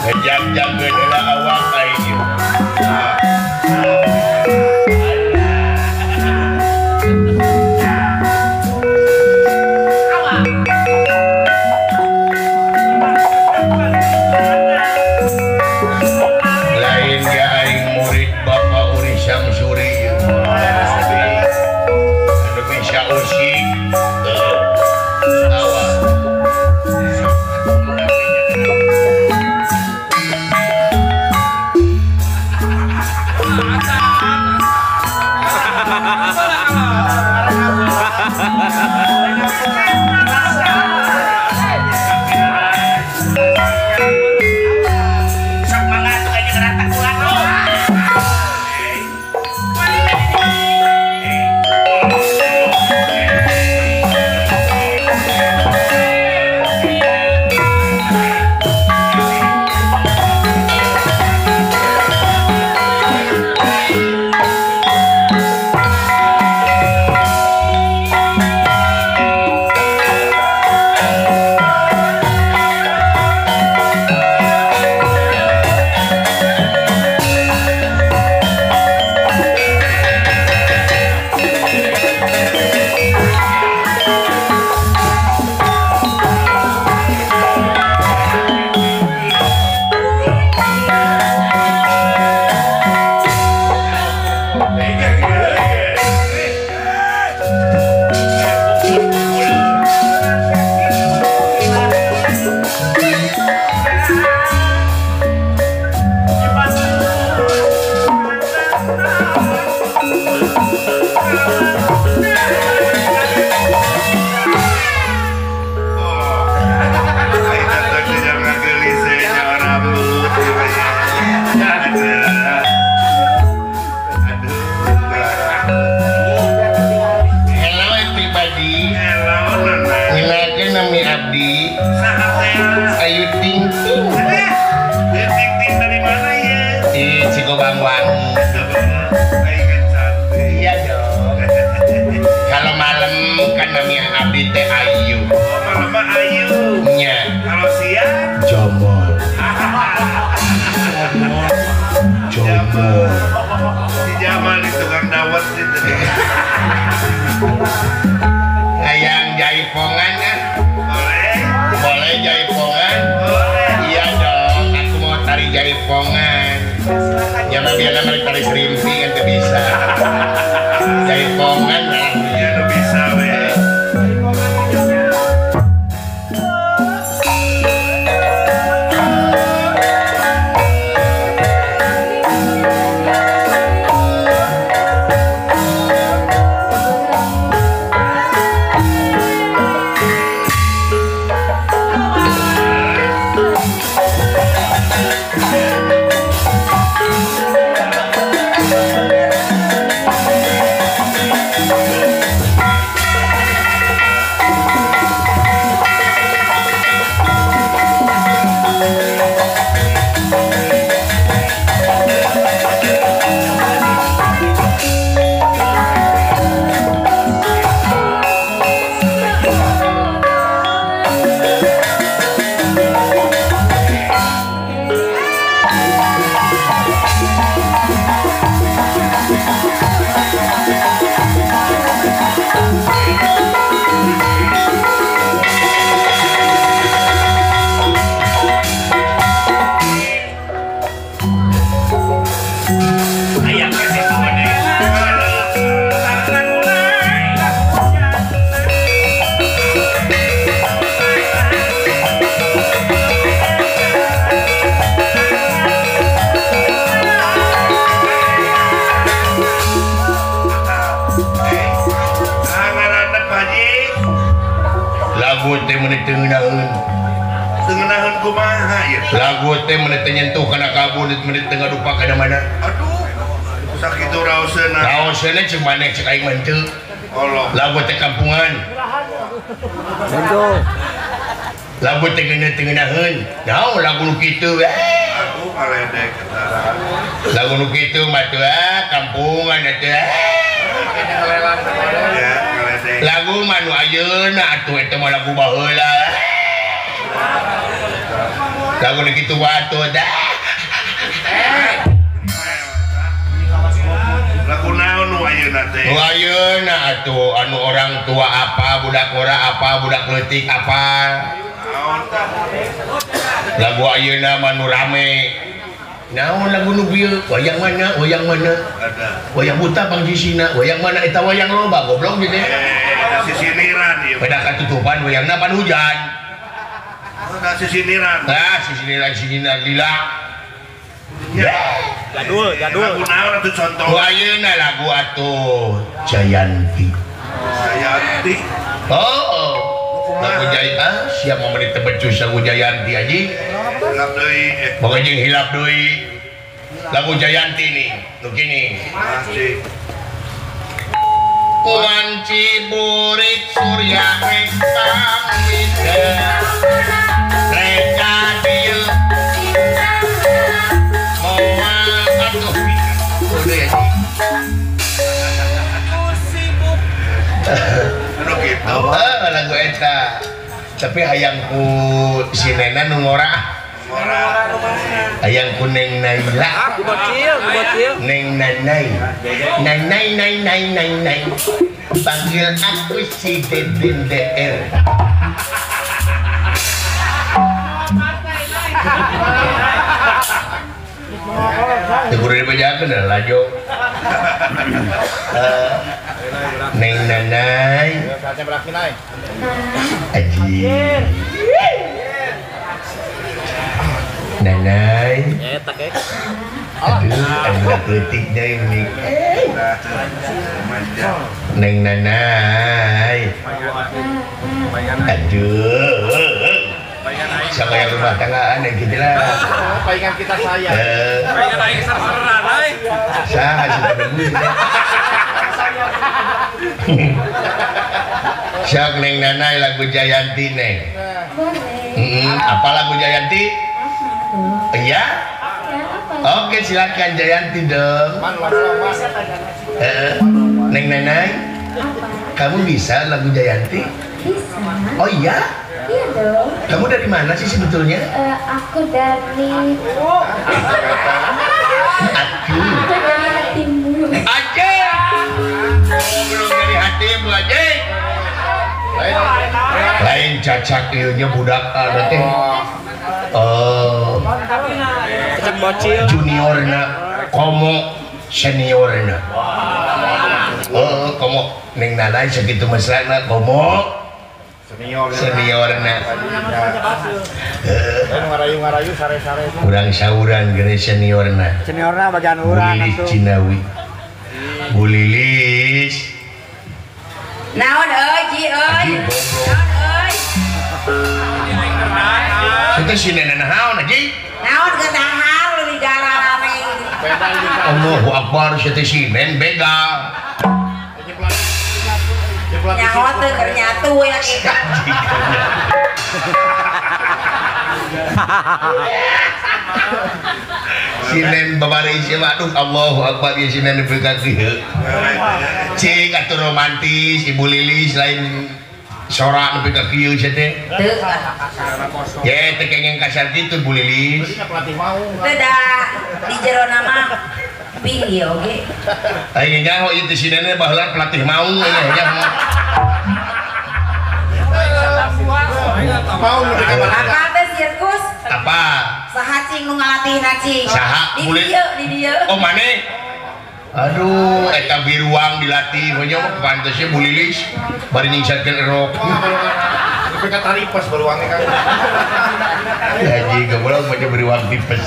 Ngejag-jagkeun heula awak aing. Lain ge aing murid Bapak Uri Syamsuri. Anu bisa usik. Awak. Ayu Ting Ting. Ting Ting dari mana ya? Di Cikobangwangi. Iya dong. Kalau malam kan namanya abdi teh Ayu. Oh, malam mah Ayu. Iya. Kalau siang? Jamal. Jamal. Si Jamal di tukang dawet itu. Hayang jaipongan ah. Boleh. Boleh jaipongan? Boleh. Iya dong, aku mau tari jaipongan. Ya mah biar mereka tari serimpi kan tuh bisa. Jaipongan lah. Iya tuh bisa weh. Lagu teh menit nyentuh kana kabun menit tengah dupa kana mana. Aduh, sakitu raoseuna. Raoseuna cek maneh cek aing mah henteu. Allah. Lagu teh kampungan. Henteu. Lagu teh geuneuh teu ngeunaheun. Naon lagu nu kitu we? Aduh, ngaledek eta. Lagu nu kitu mah teu ah kampungan atuh. Ya, ngaledek. Lagu mah nu ayeuna atuh eta mah lagu baheula. Lagu nu kitu atuh dah. Lagu naon nu ayeuna teh? Nu ayeuna atuh anu orang tua apa, budak ora apa, budak leutik apa. Naon tah? Lagu ayeuna mah nu rame. Naon lagu nu bieu? Wayang mana? Wayang mana? Wayang buta pang sisina, wayang mana eta wayang loba goblok gitu. Sisiniran ieu. Beda katutupan wayangna pan hujan. Nah, sisiniran. Nah, sisiniran sisiniran lila. Ya. Jadul, jadul. Lagu naon atuh contoh? Nu ayeuna lagu atuh Jayanti. Jayanti. Oh. Lagu Jayanti, siap mau menit tebecus lagu Jayanti anjing. Hilap deui. Pokoknya jeung hilap deui. Lagu Jayanti nih, nu gini. Asik. Wanci burit surya rek pamit. Rek dieu. Moal atuh. Udah ya. Anu kitu. Lagu eta. Tapi hayang ku si Nena nu ngora. Hayang ku Neng Naila. Ku bocil, ku bocil. Neng Nanai. Nanai nai nai nai nai. Panggil aku si Deden DR. Teu kudu dibejakeun da lajo. Neng Nanai. Aji. Nanai. Aduh, ada leutik deui nih. Neng Nanai. Aduh. Sama yang rumah tanggaan yang gitu lah. Palingan kita sayang. Palingan aing ser-seran euy. Saha sih bagus. Sok Neng Nanai lagu Jayanti Neng. Apa lagu Jayanti? Iya? Oke, silakan Jayanti dong. Neng Nanai, kamu bisa lagu Jayanti? Bisa. Oh iya? Iya dong. Kamu dari mana sih sebetulnya? Aku dari... Aku? Aku dari hatimu. Aja! Oh, belum dari hatimu aja. Lain cacak ieunya budak ada teh. Cacak bocil. Juniorna, komo seniorna. Oh, komo Neng Nanai segitu mesrana komo seniorna. Ngarayu-ngarayu sare-sare. Urang sauran geuning seniorna. Seniorna bagian urang Bulilis atuh. Cinawi. Bulilis. Naon euy, Ji euy. Naon euy. Itu si nenek naon aji? Naon getahar lu di jalan. Allahu Akbar, si teh si nen begal. Nyawa teu keur nyatu ya kitu. Si nen babari si aduh Allahu Akbar ya si nen nepi ka kieu. Cik atuh romantis Ibu Lilis lain sorak nepi ka kieu sia teh. Teu. Ye teu kengeng kasar kitu Bu Lilis. Teu da di jero nama ping ieu oge. Aing nyaho ieu teh si nenek baheula pelatih maung ieu nyaho. Maung nepi ka mana? Apa teh sirkus? Apa? Saha cing nu ngalatihna cing? Saha? Di dieu, di dieu. Oh maneh? Aduh, eta biruang dilatih we nya pantesnya Bu Lilis bari nyingsadkeun erok. Nepi ka taripes beruangnya kan. Haji goblok mah beruang tipes.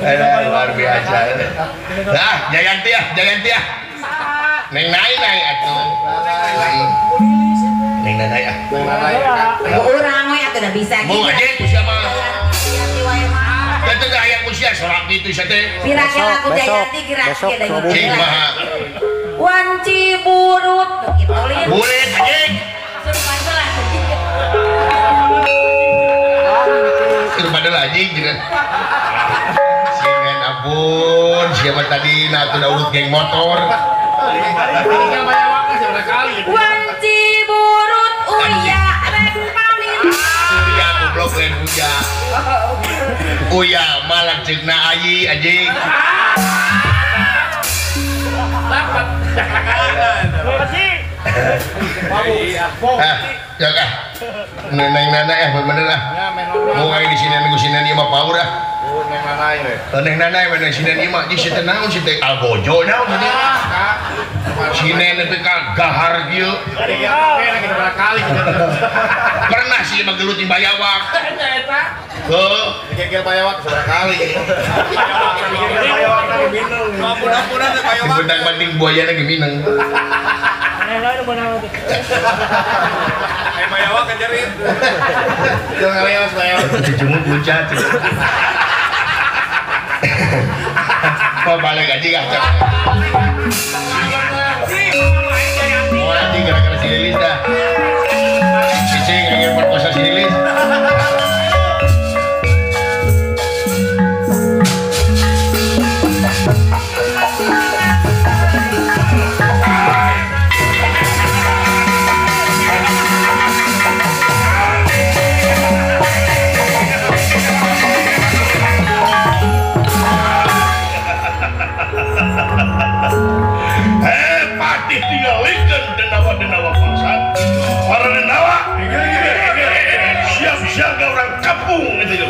Alah, luar biasa. Nah, Jayanti ya, Jayanti ya. Neng Nai nai atuh. Neng Nanai ah. Neng Nanai. Urang we atuh da bisa gitu. Mau aja ku sia mah. Teu teh aya ku sia sorak kitu sia teh. Pirake lagu Jayanti gerak ge da Cing mah. Wanci burut kitu lin. Burit anjing. Suruh padahal anjing jeung. Sinen ampun, siapa tadi nah tuh urut geng motor. Wanci burut uya rek pamit. Uya goblok lain uya. Uya malah ceukna ayi anjing. Dapat. Ah, ya ah. Neng nana eh bener ah. Mau aing di sini ku sini ieu mah power ah. Neng nanai we. Neng nanai we neng sini ieu mah di situ naon si teh algojo naon si teh. Sini nepi ka gahar kieu. Pernah sih mah gelut di bayawak. Heuh, gegel bayawak seberapa kali. Gegel bayawak lagi mineng. Ampun-ampunan teh bayawak. Dibanding buaya lagi mineng. Ai bayawak kejerit. Jangan ngaleos bayawak. Cecunguk pucat. Kok balik aja gak? Mau anjing gara-gara si Lilis dah. Cicing ingin perkosa si Lilis. Ditinggalkan denawa-denawa bangsa. Para denawa siap siaga orang kampung itu.